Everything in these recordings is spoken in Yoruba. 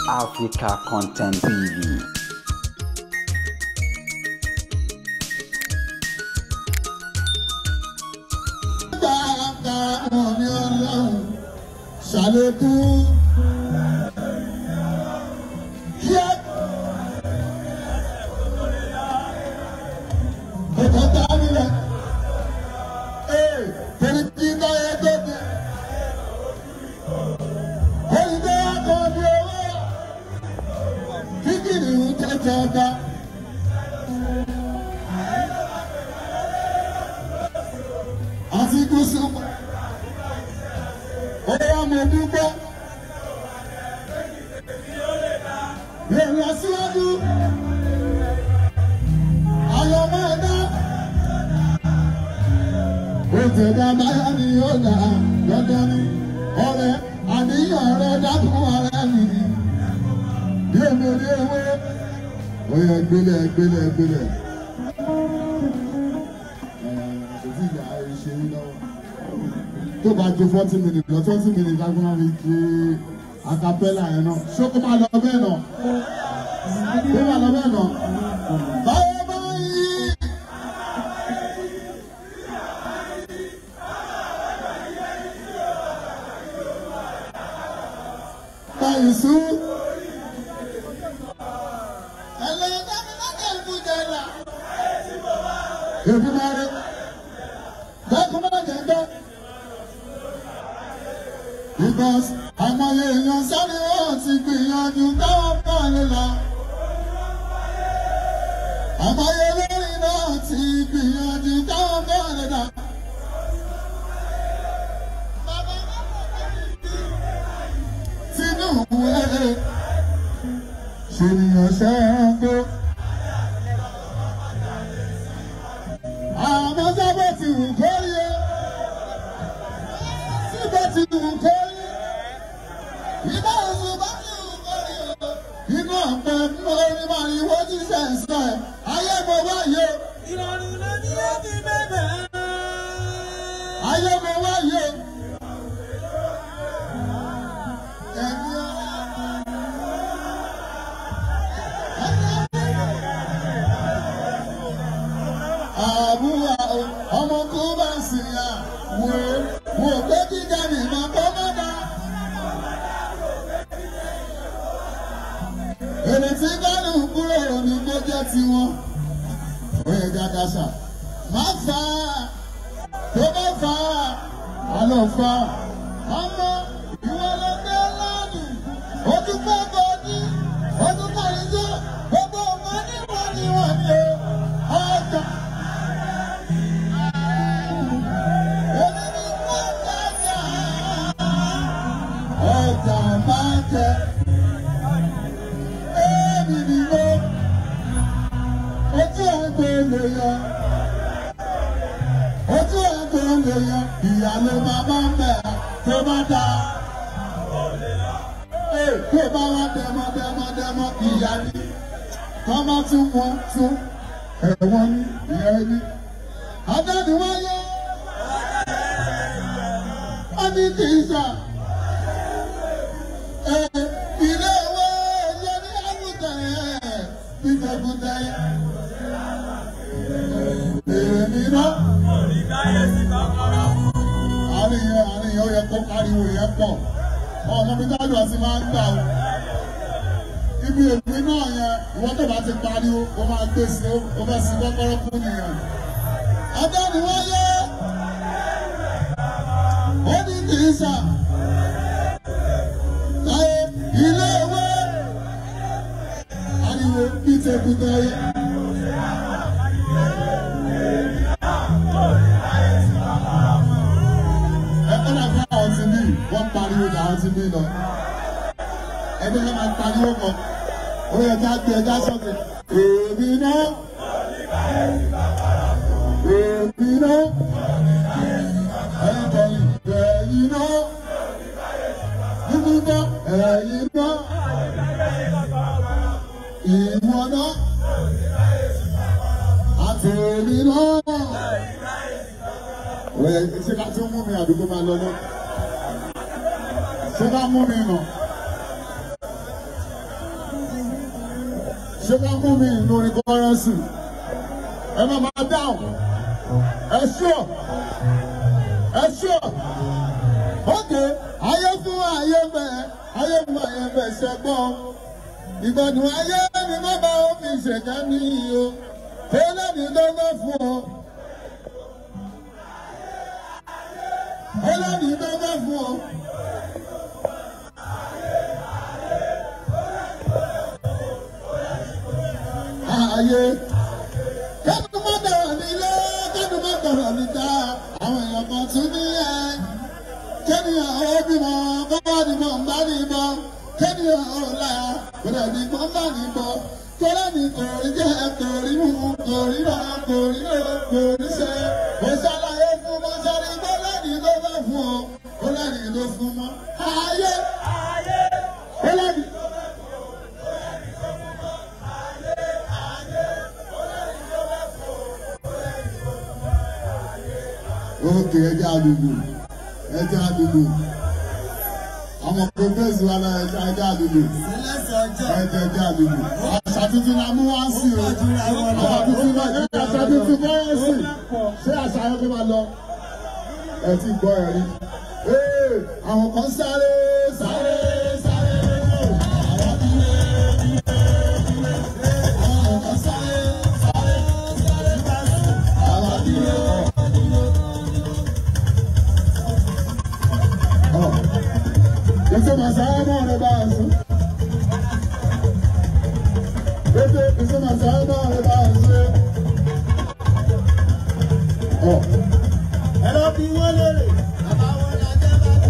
Africa Content TV. Ṣàlékún. Àti gúúsù ọ̀rọ̀ mo dúpẹ́. Èrò aṣíwájú àyọ̀mọ́ ẹ̀dá. Òtẹ̀dá báyà ni yóò dà dandan ni ọ̀rẹ́ àníyàn rẹ̀ dákun ọ̀rẹ́ mi. Bí èmi rí ewé, ó yẹ gbélé gbélé gbélé. Tó bá ju 40 minutes lọ, 20 minutes lágbọ́n fi ṣe acapella yẹn náà. Ṣé kó máa lọ bẹ́ẹ̀ náà? Kó máa lọ bẹ́ẹ̀ náà. Báyọ̀ báyìí. Báyìí sún. Ẹlẹ́dàá mi láti ìbújẹ là. Èmi máa rí. Dákun má jẹ́ gbọ́. Because àmọye èèyàn sáré wọn ti gbìyànjú káwọn kan lè la. Àmọye lórí náà ti gbìyànjú káwọn kan lè la. Tinubu ẹ̀ ṣènìyàn ṣe ń gbó. Àmọ́ sábà ti wù kórí o. Síbẹ̀ ti wù kórí. Iná oṣù bá ti wù kórí o. Inú ọ̀pẹ orí máa ní wọ́n ti ṣe ń sọ ẹ̀. Ayé mo wáyé. Ìrọ̀rùn ló ní ó fi bẹ̀bẹ̀. Ayé mo wáyé. Ẹ̀mí àbúrò ọmọ kó bá sì yà wò wò pé gíga ní ìmọ̀ kó má dá. Èrè tí kánú kúrò ní kó jẹ́ tiwọn. Ó yẹ jákàṣà. Má fà á, tó bá fà á, àlọ́ fà á. Ọmọ ìwọ ló gbé lánàá, ojú pẹ́ bọ́dí, ojú kàrí jẹ́, gbogbo ọmọ níwọ̀n níwọ̀n ni ó ọjà. Ọjà máa jẹ, èmi ni mo, ojú ẹgbẹ́ lè yọ, ojú ẹgbẹ́ lè yọ, ìyá ló máa bá ń bẹ̀ tó bá dá. Tó bá wá dẹmọ dẹmọ dẹmọ ìyá ni, tó bá tún wọ́n tún ẹ̀wọ̀n ní ìyá ẹni. Adániwáyé, ó ní kì í sà. Ilé ìwé lórí àgùntàn ẹ̀ ìjẹ̀kùtẹ̀ yẹn. Èmi náà. Àárín yẹn, àárín yẹn, ó yẹ kó káríwò yẹn pọ̀. Ọmọ mi dájú àti máa ń gbà ó. Ibi èmi náà yẹn, ìwọ́n tó bá ti pariwo, ó máa gbé sí, ó fẹ́ sí kọ́kọ́rọ́ kú nìyẹn. Adániwáyé, ó ní kì í sà. Láyé ilé ìwé, ariwo bí tẹkùtẹ yẹ. Ẹgbẹ́ náà fún àwọn tí bí wọ́n pariwo jà àwọn tí bí lọ. Ẹgbẹ́ náà máa pariwo kan. Ó yẹ ká gbé ẹja sọ́kè. Èmi náà. Èmi náà. Ẹ̀yin bọ̀lì ẹ̀yin náà. Nínú náà ẹ̀yin náà. Ìwọ náà. Àti èmi náà. Ó yẹ ṣé ká tún mú mi àdúgbò máa lọ náà? Ṣé ká mú mi nà? Ṣé ká mú mi nínú orin kọ́rẹ́nsì? Ẹ má máa dáhùn. Ẹ ṣúọ̀. Ẹ ṣúọ̀. Ókè, ayé fún ayé bẹ́ẹ̀, ayé fún ayé bẹ́ẹ̀ ṣẹ́gbọ́n. Ìgbọ̀dùn ayé ni má bá ó fi ṣẹ̀dá ní o. Ẹlẹ́ni tó bá fún ọ. Ẹlẹ́ni tó bá fún ọ. Ayé kẹ́nu má dọ̀rọ̀ nílé, kẹ́nu má dọ̀rọ̀ níta, àwọn èèyàn kan tún ní ẹ. Kẹ́niyàn ó bímọ, báwa ni mò ń bá ní bọ́. Kẹ́niyàn ó láya, kódà ní mò ń bá ní bọ́. Tọ́lá ní kò rí jẹ́, kò rí mú, kò rí rà, kò rí rò, kò rí ṣe. Ó ṣàlàyé fún mọ́ṣálí, bọ́lá ní ló bá fún ọ, bọ́lá ní ló fún mọ́. Ayé bọ́lá ní. Ókè, ẹja àdùgbò, ẹja àdùgbò. Àwọn pòfẹ́sì wa náà ẹja àdùgbò. Ẹja àdùgbò. Àṣà tuntun la mú wá sí o. Àṣà tuntun náà àṣà tuntun bọ́ wá sí. Ṣé àṣà yẹn kó máa lọ? Ẹ ti gbọ́ ẹ rí. Àwọn kan sáré sáré sáré. Àwọn dúró dúró. Àwọn kan sáré sáré sáré. Àwọn dúró. Ese masaya no va a ser. Ese masaya no va a ser. Oh. Hello, bí wọ́n lérè. Bàbá wọn la jẹ́ bàbá.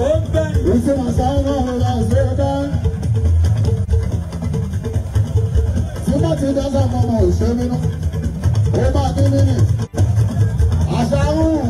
Ó ń bẹ̀rù. Ese masaya no va a ser. Tí wọ́n ti dá sáà mọ́ òṣèré nínú. Ó máa dín nínú. Àṣà ń rùn.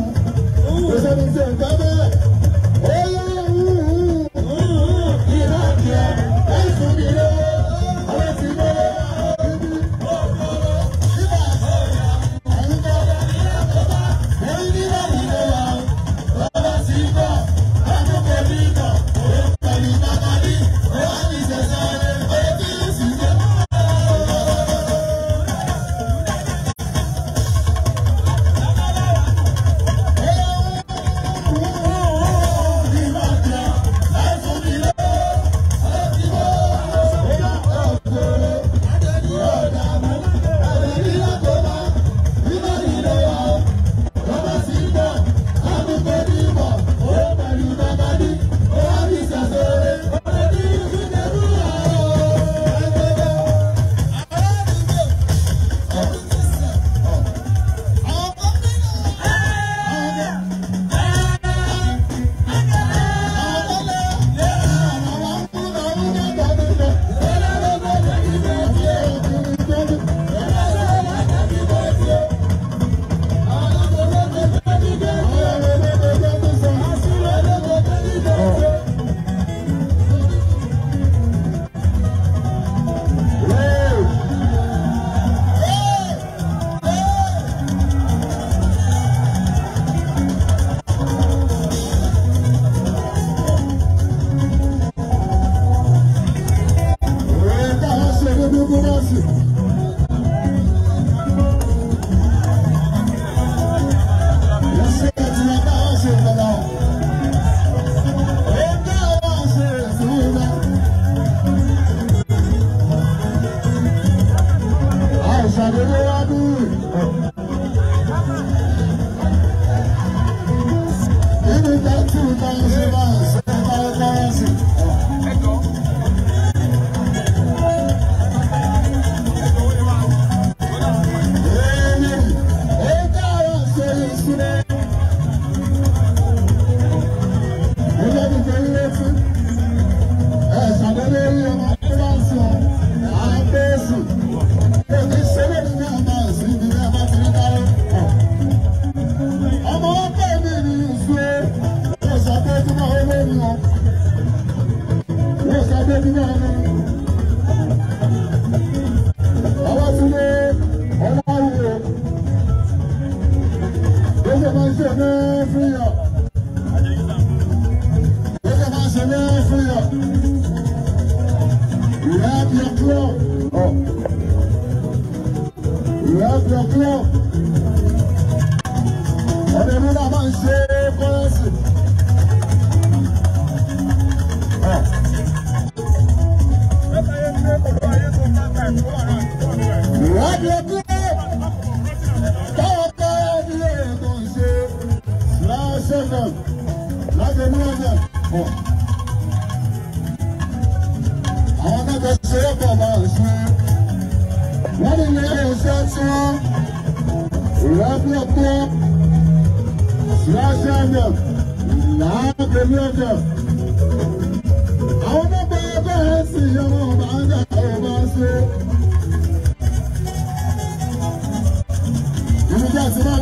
problem. Àwọn náà kò ṣe é pọ̀ máa ṣe. Wọ́n ní ilé iṣẹ́ tí wọ́n rẹ́pọ̀pọ̀ ṣáṣẹ́ndẹ̀ láàbẹ̀lẹ́dẹ̀. Àwọn náà bá bẹ́ẹ̀ sì yọmọ bá ń dà ó bá ṣe. Ìrújẹ́ ti máa